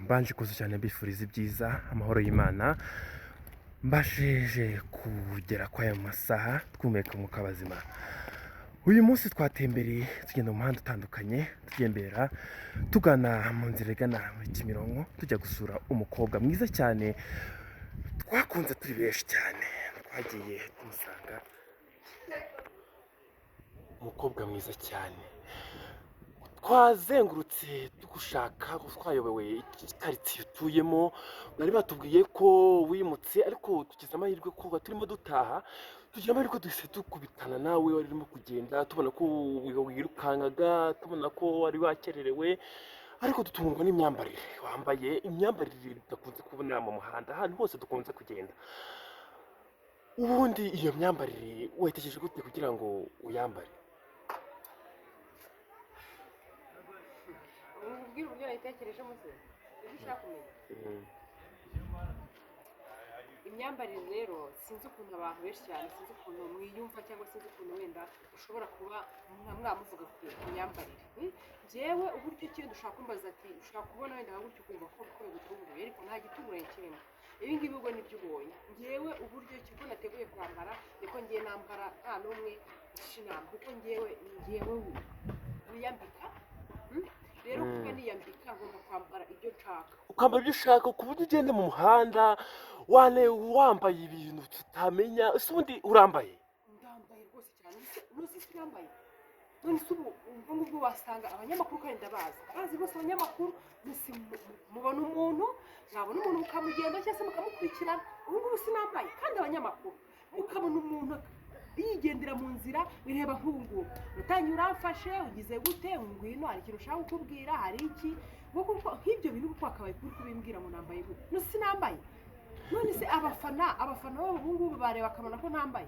Mbanje kuza cyane mbifuriza ibyiza, amahoro y'Imana. Mbashije kugera kwa aya masaha twumeka umwuka bazima. Uyu munsi twatembereye tugenda mu muhanda utandukanye, tugembera tugana mu nzira igana muri Kimironko, tujya gusura umukobwa mwiza cyane twakunze turi benshi cyane. Twagiye tumusanga, umukobwa mwiza cyane. Twazengurutse tugushaka, twayobewe karitsiye utuyemo. Bari batubwiye ko wimutse, ariko tugize amahirwe ko turimo dutaha, tugira amahirwe duhise dukubitana nawe wari urimo kugenda, tubona ko wirukankaga, tubona ko wari wakererewe, ariko dutungurwa n'imyambarire wambaye, imyambarire tudakunze kubona mu muhanda ahantu hose dukunze kugenda. Ubundi iyo myambarire wayitekereje gute kugira ngo uyambare? Ubwira uburyo nayitekerejemo se, ibyo ushaka kumenya. Imyambarire rero, sinzi ukuntu abantu benshi cyane, sinzi ukuntu mwiyumva, cyangwa sinzi ukuntu wenda ushobora kuba mwamuvuga ku myambarire. Njyewe uburyo ki dushaka kumbaza ati ushobora kubona wenda nka gutyo ukumva ko bigutunguye, ariko nta gitunguranye kirimo. Ibi ngibi ubwo nibyo ubonye. Njyewe uburyo ki uko nateguye kwambara niko ngiye nambara, nta n'umwe uca inama, kuko njyewe wiyambika. Rero kuba niyambika, ngomba kwambara ibyo nshaka. Ukambara ibyo ushaka, ku buryo ugenda mu muhanda wane wambaye ibintu tutamenya. Ese ubundi urambaye? Ndambaye rwose cyane. Ntuzi se urambaye? None se ubu ubwo ngubwo wasanga abanyamakuru, kandi ndabazi, ndabazi rwose abanyamakuru. Mbese mubona umuntu, mwabona umuntu mukamugenda cyangwa se mukamukurikirana. Ubu ngubu sinambaye, kandi abanyamakuru mukabona umuntu yigendera mu nzira, bireba nk'ubu ngubu utangiye uramfashe, ugize gute, ngwino hari ikintu ushaka kukubwira, hari iki ngo kuko nk'ibyo bintu kuko wakabaye kuri kubimbwira ngo nambaye gute? None sinambaye? None se abafana babo ubu ngubu bareba bakabona ko ntambaye?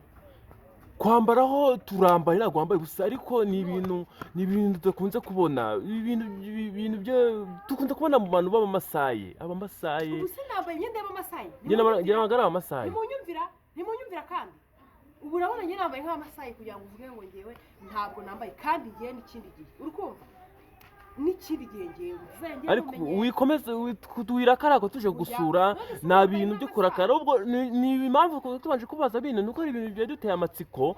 Kwambaraho turambaye, ntabwo wambaye gusa, ariko ni ibintu tudakunze kubona, ibintu byo dukunze kubona mu bantu b'abamasayi, abamasayi. Ubu sinambaye imyenda y'abamasayi? Njye ntabwo ari abamasayi. Ntimunyumvira, ntimunyumvira. Kandi ubu urabona njye nambaye nk'abamasayi kugira ngo uvuge ngo ngewe ntabwo nambaye, kandi ngewe n'ikindi gihe, uri kumva, n'ikindi gihe ngewe uzajya Ariko mumenye. Wikomeze wirakara ko tuje gusura, nta bintu byo kurakara. Ubwo ni impamvu tubanje kubaza bino, nuko ari ibintu byari duteye amatsiko.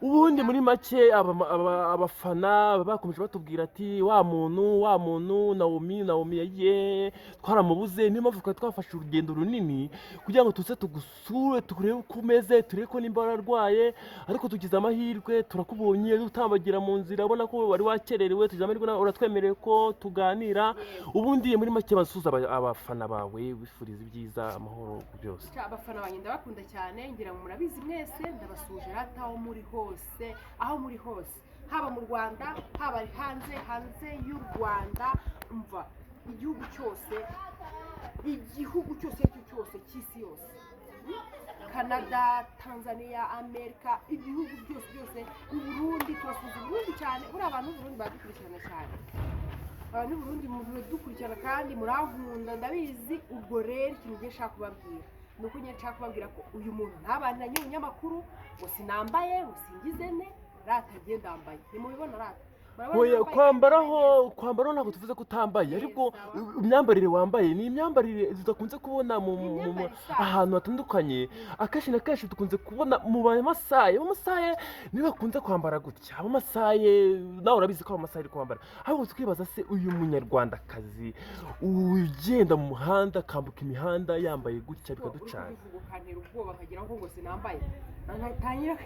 Ubundi muri make abafana baba bakomeje batubwira ati wa muntu, wa muntu Naomi, Naomi yagiye, twaramubuze. Niyo mpamvu twari twafashe urugendo runini kugira ngo tuze tugusure, turebe uko umeze, turebe ko nimba wararwaye. Ariko tugize amahirwe turakubonye utambagira mu nzira, ubona ko wari wakererewe. Tugize amahirwe nawe uratwemereye ko tuganira. Ubundi muri make basuhuza abafana bawe, wifuriza ibyiza, amahoro, byose. Ca, abafana banjye ndabakunda cyane, ngira ngo murabizi mwese. Ndabasuhuje rata aho muri hose, aho muri hose, haba mu Rwanda, haba ari hanze y'u Rwanda, umva igihugu cyose, igihugu cyose icyo cyose cy'isi yose. Canada, Tanzania, Amerika, ibihugu byose byose, Uburundi, turasuhuza Uburundi cyane. Buriya abantu b'Uburundi baradukurikirana cyane, abantu b'Uburundi muradukurikirana kandi murankunda, ndabizi. Ubwo rero ikintu ngiye nshaka kubabwira ni uko ngiye nshaka kubabwira ko uyu muntu ntabaniranye umunyamakuru ngo sinambaye, ngo singize ne. Rata ngiye ndambaye, nimubibona rata. Murabona Oya, nambaye? Kwambaraho ntabwo tuvuze ko utambaye, ariko imyambarire wambaye ni imyambarire tudakunze kubona Imyambarire isanzwe. ahantu hatandukanye. Akenshi na kenshi dukunze kubona mu bamasayi. Abamasayi nibo bakunze kwambara gutya. Abamasayi, nawe urabizi ko abamasayi ari kwambara. Ahubwo tukibaza se uyu munyarwandakazi ugenda mu muhanda, akambuka imihanda yambaye gutya, Uri bikaducana. kubivuga ukantera ubwoba, nkagira ngo sinambaye, nkatangira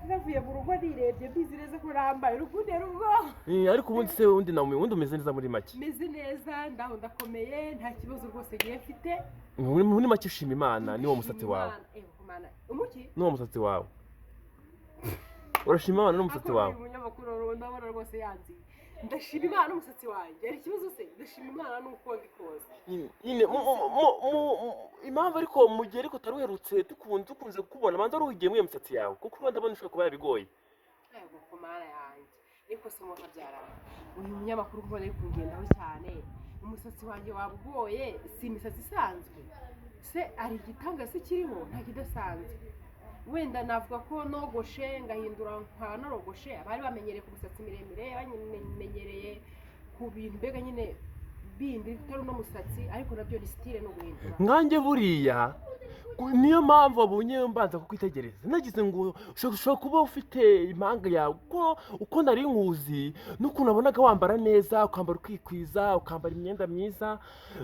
navuye mu rugo nirebye, mbizi neza ko nambaye, uri kuntera ubwoba. Ariko ubundi se ubundi nawe ubundi umeze neza muri make? Meze neza, ndaho ndakomeye, nta kibazo rwose ngiye mfite. Muri make ushima Imana niwo musatsi wawe? Imana, umuki? N'uwo musatsi wawe, urashima Imana n'umusatsi Ariko wawe? uyu munyamakuru ndabona rwose yanziye. Ndashima Imana n'umusatsi wanjye, hari ikibazo se? Ndashima Imana n'uko ndi kose. Nyine impamvu, ariko mu gihe ariko utari uherutse dukunze kukubona, banza wari uhugiye muri iyo misatsi yawe, kuko uba ndabona ushobora kuba yabigoye. Yego ku Mana yanjye, ariko se mukabyarana, uyu munyamakuru kubona ari kungendaho cyane, umusatsi wanjye waba ugoye? Si imisatsi isanzwe se? Hari igitangaza kirimo? Nta kidasanzwe. Wenda navuga ko nogoshe ngahindura nkaba norogoshe. Abari bamenyereye ku misatsi miremire, bamenyereye ku bintu mbega nyine. bindi bitari uno musatsi, ariko nabyo ni style no guhindura. Nkanjye buriya niyo mpamvu wabonye mbanza kukwitegereza, nagize ngo ushobora kuba ufite impanga yawe, kuko uko nari nkuzi n'ukuntu nabonaga wambara neza, ukambara ukikwiza, ukambara imyenda myiza,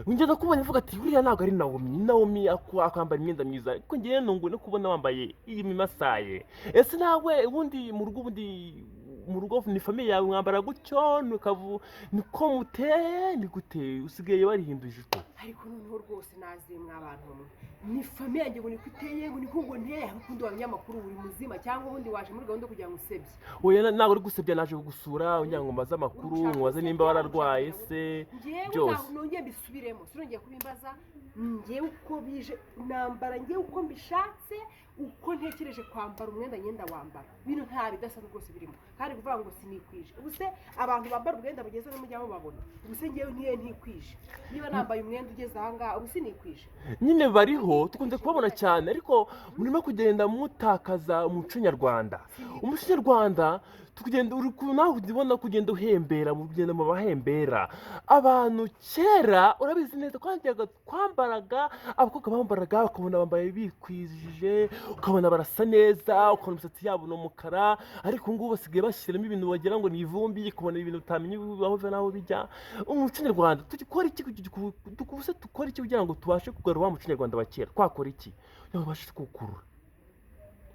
ngenda kubona mvuga ati buriya ntabwo ari Nawomi. Nawomi akambara imyenda myiza, ariko ngewe ntunguwe no kubona wambaye iyi mimasaye. Ese nawe ubundi mu rugo, ubundi mu rugo ni famille yawe mwambara gutyo, niko muteye, ni gute usigaye warihinduje ute? Ariko noneho rwose nazimwe abantu mwe, ni famille yanjye ngo niko iteye, ngo niko ngo nteye. Ariko undi abanyamakuru uri muzima cyangwa ubundi waje muri gahunda kugira ngo usebye? Oya, ntabwo uri gusebya, naje kugusura kugira ngo mbaze amakuru, nkubaze nimba wararwaye se. Ngewe Byose. Ntabwo nongeye mbisubiremo, sinongeye kubimbaza. Ngewe uko bije nambara, ngewe uko mbishatse, uko ntekereje kwambara umwenda ngenda wambara. Bino nta bidasanzwe rwose birimo, kandi kuvuga ngo sinikwije, ubu se abantu bambara umwenda bugeze no mujya mubabona? Ubu se ngewe ntiye ntikwije? Niba nambaye umwenda ugeze aha ngaha, ubu sinikwije? Nyine bariho, tukunze kubabona cyane, ariko murimo kugenda mutakaza umuco nyarwanda. Umuco nyarwanda tukugenda uri nawe ubona kugenda uhembera, mu kugenda mu bahembera abantu. Kera urabizi neza twajyaga twambaraga, abakobwa bambaraga ukabona bambaye bikwijije, ukabona barasa neza, ukabona imisatsi yabo ni umukara, ariko ubu ngubu basigaye bashyiramo ibintu wagira ngo ni ivumbi, ukabona ibintu utamenya aho biva n'aho bijya. Umuco nyarwanda tugikora iki? Ubuse dukora iki kugira ngo tubashe kugarura wa muco nyarwanda wa kera? Twakora iki kugira ngo tubashe kuwukurura?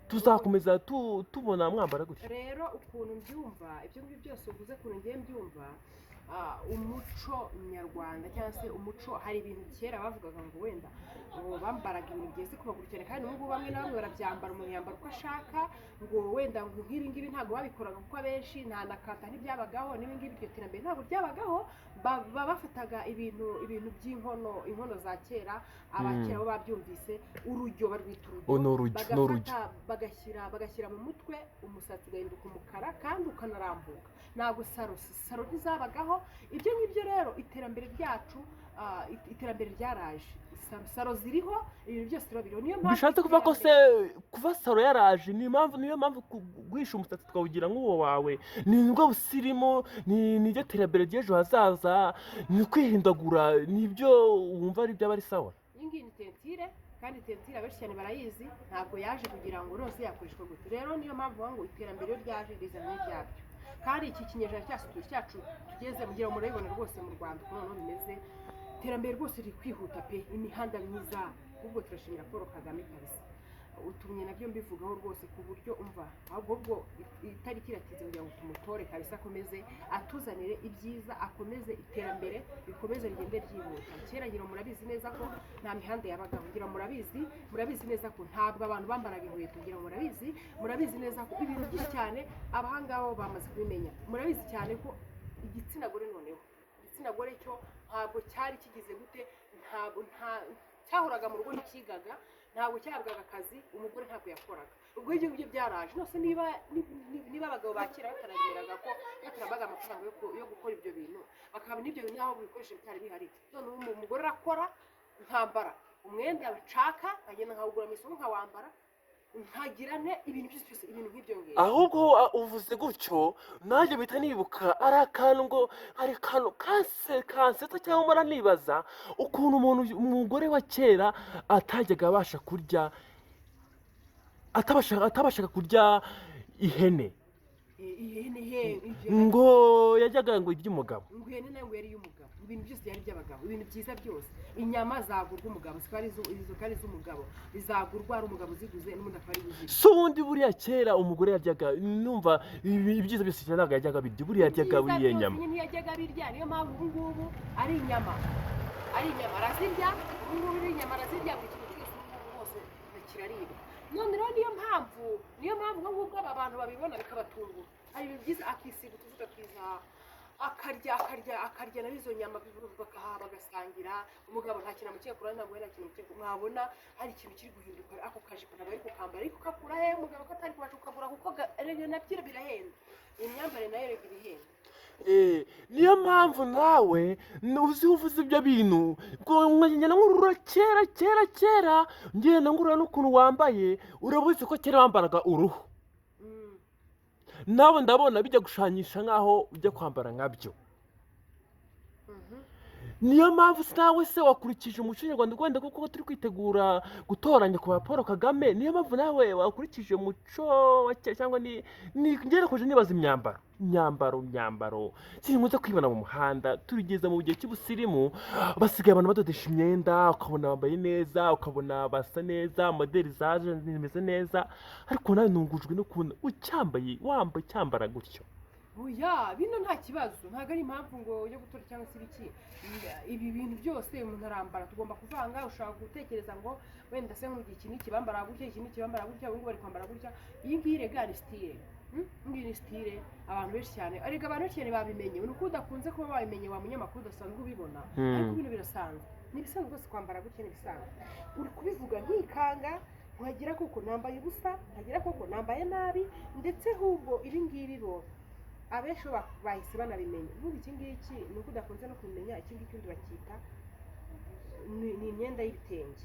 Tuzakomeza tubona mwambara gutya? Rero ukuntu mbyumva, ibyo ngibyo byose uvuze, ukuntu ngiye mbyumva, umuco nyarwanda cyangwa se umuco, hari ibintu kera bavugaga ngo wenda ngo bambaraga ibintu bigeze ku maguru cyane, kandi n'ubu ngubu bamwe na bamwe barabyambara, umuntu yambara uko ashaka, ngo wenda ngo nk'ibi ngibi ntabwo babikoraga kuko abenshi nta na kanta ntibyabagaho, n'ibi ngibi iryo terambere ntabwo ryabagaho. Bafataga ibintu by'inkono, inkono za kera, abakera bo babyumvise, urujyo barwita urujyo. Oh, ni urujyo, ni urujyo. Bagafata bagashyira mu mutwe, umusatsi ugahinduka umukara kandi ukanarambuka. Ntabwo saro saro ntizabagaho. Ibyo ngibyo rero iterambere ryacu, iterambere ryaraje, saro ziriho, ibintu byose rero biriho, niyo mpamvu Bishatse kuvuga ko se iterambere- kuva saro yaraje, ni impamvu, niyo mpamvu guhisha umusatsi twawugira nk'uwo wawe ni nibwo busirimu, ni niryo terambere ry'ejo hazaza, ni kwihindagura, nibyo wumva ari byaba ari sawa? Iyi ngiyi ni teinture, kandi teinture abenshi cyane barayizi, ntabwo yaje kugira ngo rwose yakoreshwa gute. Rero niyo mpamvu bavuga ngo iterambere iyo ryaje rizana n'ibyabyo, kandi iki kinyejana cyacu cyacu tugeze, mugira ngo murabibona rwose mu Rwanda ukuntu noneho bimeze, iterambere rwose riri kwihuta pe, imihanda myiza. Ahubwo turashimira Paul Kagame kabisa, utumye nabyo mbivugaho rwose, ku buryo umva ahubwo ubwo itariki iratinze kugira ngo tumutore kabisa, akomeze atuzanire ibyiza, akomeze iterambere rikomeze rigende ryihuta. Kera ngira ngo murabizi neza ko nta mihanda yabagaho, ngira ngo murabizi neza ko ntabwo abantu bambaraga inkweto, ngira ngo murabizi neza ko ibintu byinshi cyane abahangabo bamaze kubimenya. Murabizi cyane ko igitsina gore, noneho igitsina gore cyo ntabwo cyari kigize gute, ntabwo nta cyahoraga mu rugo, ntikigaga, ntabwo cyahabwaga akazi, umugore ntabwo yakoraga. Ubwo ibyo ngibyo byaraje nose niba abagabo ba kera bataremeraga ko batarabaga amafaranga yo gukora ibyo bintu, bakaba n'ibyo bintu aho bikoresho bitari bihari, none ubu umugore arakora, nkambara umwenda nshaka, nkagenda nkawugura mu isoko nkawambara, nkagira nte ibintu byose byose, ibintu nk'ibyo ngibyo. Ahubwo uvuze gutyo nanjye mpita nibuka ari akantu ngo ari akantu kansetsa cyangwa mpora nibaza ukuntu umuntu umugore wa kera atajyaga abasha kurya, atabashaga kurya ihene. Ihene he ibyo? Ngo yajyaga ngo irye umugabo. Ngo ihene nayo ngo yari iy'umugabo, ibintu byose yari iby'abagabo, ibintu byiza byose, inyama zagurwa umugabo zikaba ari izo ari iz'umugabo, bizagurwa ari umugabo uziguze n'ubundi akaba ari uzirya. Si ubundi buriya kera umugore yaryaga, numva ibyiza byose ntabwo yajyaga abirya, buriya yaryaga Ibyiza buriya byose nyama. Nyine ntiyajyaga abirya, niyo mpamvu ubu ngubu ari inyama arazirya, ubu ngubu ari inyama arazirya, buri kintu cyose ubu ngubu hose kiraribwa. None rero niyo mpamvu ubwo ngubwo aba bantu babibona bikabatungura, hari ibintu byiza, akisiga utuvuta twiza, akarya akarya akarya na izo nyama, bakahaha bagasangira, umugabo nta kintu amukiye kure, ntabwo nta kintu amukiye. Mwabona hari ikintu kiri guhinduka, ako kajipo ntabwo ari kukambara, ariko kakura he umugabo ko atari kubasha kukagura, kuko erega nabyo birahenda, imyambarire nayo erega ibihenda. Niyo mpamvu nawe uzi uvuze ibyo bintu ngo ngenda nkurura kera kera kera, ngenda ngurura n'ukuntu wambaye, urabizi ko kera wambaraga uruhu. Nawe ndabona bijya gushushanyisha nk'aho ujya kwambara nkabyo. Niyo mpamvu se nawe se wakurikije umuco nyarwanda wenda kuko turi kwitegura gutoranya kwa Paul Kagame, niyo mpamvu nawe wakurikije umuco wa kera cyangwa ni ngerakoje nibaza imyambaro sinkunze kwibona mu muhanda. Turigeze mu gihe cy'ubusirimu, basigaye abantu badodesha imyenda, ukabona bambaye neza, ukabona basa neza, modeli zaje zimeze neza, ariko nawe ntungujwe no kubona ucyambaye, wambaye cyambara gutyo. Oya, bino nta kibazo, ntabwo ari impamvu ngo yo gutora cyangwa se ibiki. Ibi bintu byose umuntu arambara, tugomba kuvanga. Ushobora gutekereza ngo wenda se nk'ubu iki n'iki bambara gutya, iki n'iki bambara gutya, ubu ngubu bari kwambara gutya. Iyi ngiyi rega ni style. Iyi ngiyi ni style abantu benshi cyane, ariko abantu benshi cyane babimenye, ni uko udakunze kuba babimenye, wa munyamakuru udasanzwe ubibona. Ariko bino birasanzwe, ni ibisanzwe rwose, kwambara gutya ni ibisanzwe. Uri kubivuga nkikanga, nkagira koko nambaye ubusa, nkagira koko nambaye nabi, ndetse ahubwo ibi ngibi bo abenshi bo bahise banabimenya. Ubundi iki ngiki ni uko udakunze no kubimenya. Iki ngiki ubundi bacyita ni imyenda y'ibitenge.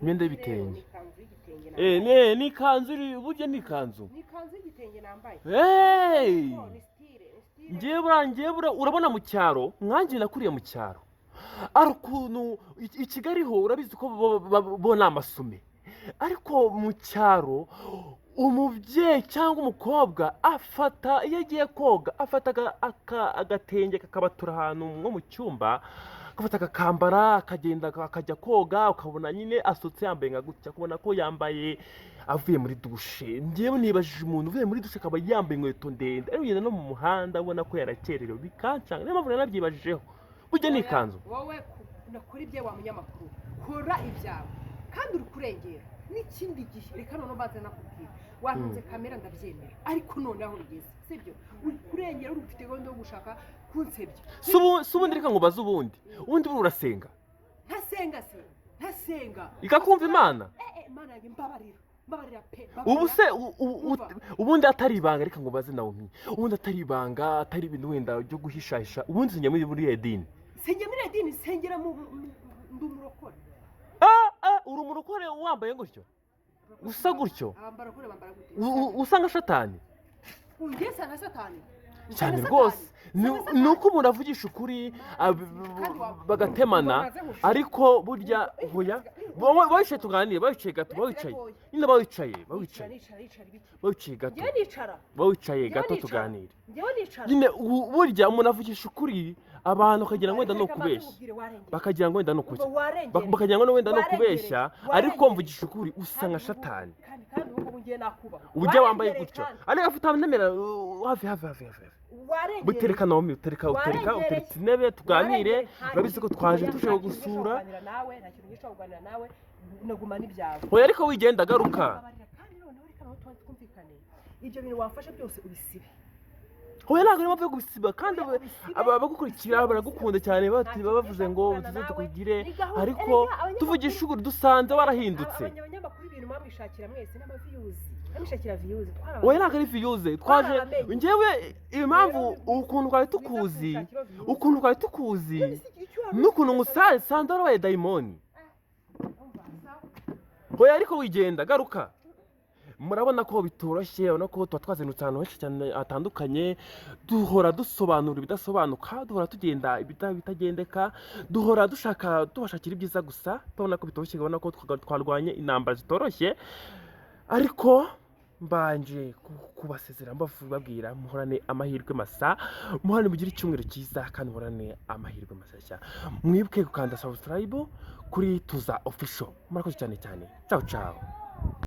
Imyenda Rero y'ibitenge. ni ikanzu y'igitenge nambaye. Ni ikanzu burya ni ikanzu. Ni ikanzu y'igitenge nambaye. Hey! Oh, ni style, ni style. Ngewe buriya urabona mu cyaro, nkanjye nakuriye mu cyaro, ari ukuntu i Kigali ho urabizi ko bo ni amasume, ariko mu cyaro umubyeyi cyangwa umukobwa afata, iyo agiye koga afata agatenge kakabatura ahantu nko mu cyumba, agafata akakambara, akagenda akajya koga, ukabona nyine asutse yambaye nka gutya, ukabona ko yambaye avuye muri dushe. Njyewe nibajije umuntu uvuye muri dushe akaba yambaye inkweto ndende ari kugenda no mu muhanda, ubona ko yarakererewe, bikancanga. Niyo mpamvu nanabyibajije burya ni Oya, ikanzu. Wowe nakora ibyawe wa munyamakuru, kora ibyawe kandi uri kurengera n'ikindi gihe. Reka noneho mbanze nakubwira, wantunze kamera ndabyemera, ariko noneho bigeze sibyo, uri kurengera, uri ufite gahunda yo gushaka kunsebya. Si ubundi reka nkubaze, ubundi buriya urasenga? Ntasenga se? Ntasenga. Ikakumva Imana? Eh, Imana yanjye, mbabarira, mbabarira pe. Ubu Mbabarira. se Umva. ubundi atari ibanga, reka nkubaze Naomi, ubundi atari ibanga, atari ibintu wenda byo guhishahisha, ubundi usengera muri iriya dini? Sengera muri iyo dini, sengera ndi umurokore. Ah, ah, uri umurokore wambaye gutyo, usa gutyo? Abarokore bambara gute? Usa nka Satani. Ungesa nka Satani? Usa Cyane nka rwose. Satani. Usa nka Ni Satani. uko umuntu avugisha ukuri Kandi bagatemana, ariko burya hoya bawicaye tuganire, bawicaye gato, bawicaye nyine, bawicaye, bawicaye. Nicara, nicara ibiki? Bawicaye gato. Njyewe nicara. Bawicaye Njyewe gato nicara. tuganire. Njyewe nicara. Nyine burya umuntu avugisha ukuri, abantu bakagira ngo wenda ni Reka mbanze ukubeshya. nkubwire, warengera. Bakagira ngo wenda ni ukubeshya. Ubwo warengera. Bakagira ngo wenda ni Warengereye. ukubeshya, Warengereye. ariko mvugisha ukuri usa nka Kandi ubu- Satani. Kandi ubu ngubu ngiye nakubaha. Uburyo wambaye Warengereye gutyo kandi. ariko afite amenera hafi hafi hafi hafi hafi. Warengereye. Butereka Naomi, utereka, utereka. Warengereye. Uteretse intebe tuganire. Warengereye. Urabizi ko twaje Nta tuje kintu gusura. ngishobora kuganira nawe, nta kintu ngishobora kuganira nawe, naguma n'ibyawe. Oya, ariko wigenda, garuka. Mbabarira, kandi noneho reka noneho tubanze twumvikane, ibyo bintu wamfasha byose ubisibe. Oya, ntabwo ari impamvu yo kubisiba kandi Oya, ubisibe. Abagukurikira baragukunda cyane, Nta bati kintu baba bavuze ngo ngishobora tuze kuvugana tukugire nawe. Ni gahunda- ariko Erega abanyamakuru- tuvugisha ukuri dusanze warahindutse. Abanyamakuru ibintu mwamwishakira mwese n'amaviews, mwamwishakira views. Oya, ntabwo ari views twaje. Twarabamenye. Njyewe impamvu ukuntu twari tukuzi, ukuntu twari tukuzi n'ukuntu ngusanze, sanze warabaye dayimoni. Oya, ariko wigenda, garuka. Murabona ko bitoroshye, urabona ko tuba twazindutse ahantu henshi cyane hatandukanye, duhora dusobanura ibidasobanuka, duhora tugenda ibitagendeka, duhora dushaka tubashakira ibyiza gusa. Tubona ko bitoroshye, ubona ko twarwanye intambara zitoroshye, ariko mbanje kubasezera babwira muhorane amahirwe masa, muhorane, mugire icyumweru cyiza kandi muhorane amahirwe mashyashya. Mwibuke gukanda subscribe kuri Tuza Official. Murakoze cyane cyane, ciao ciao.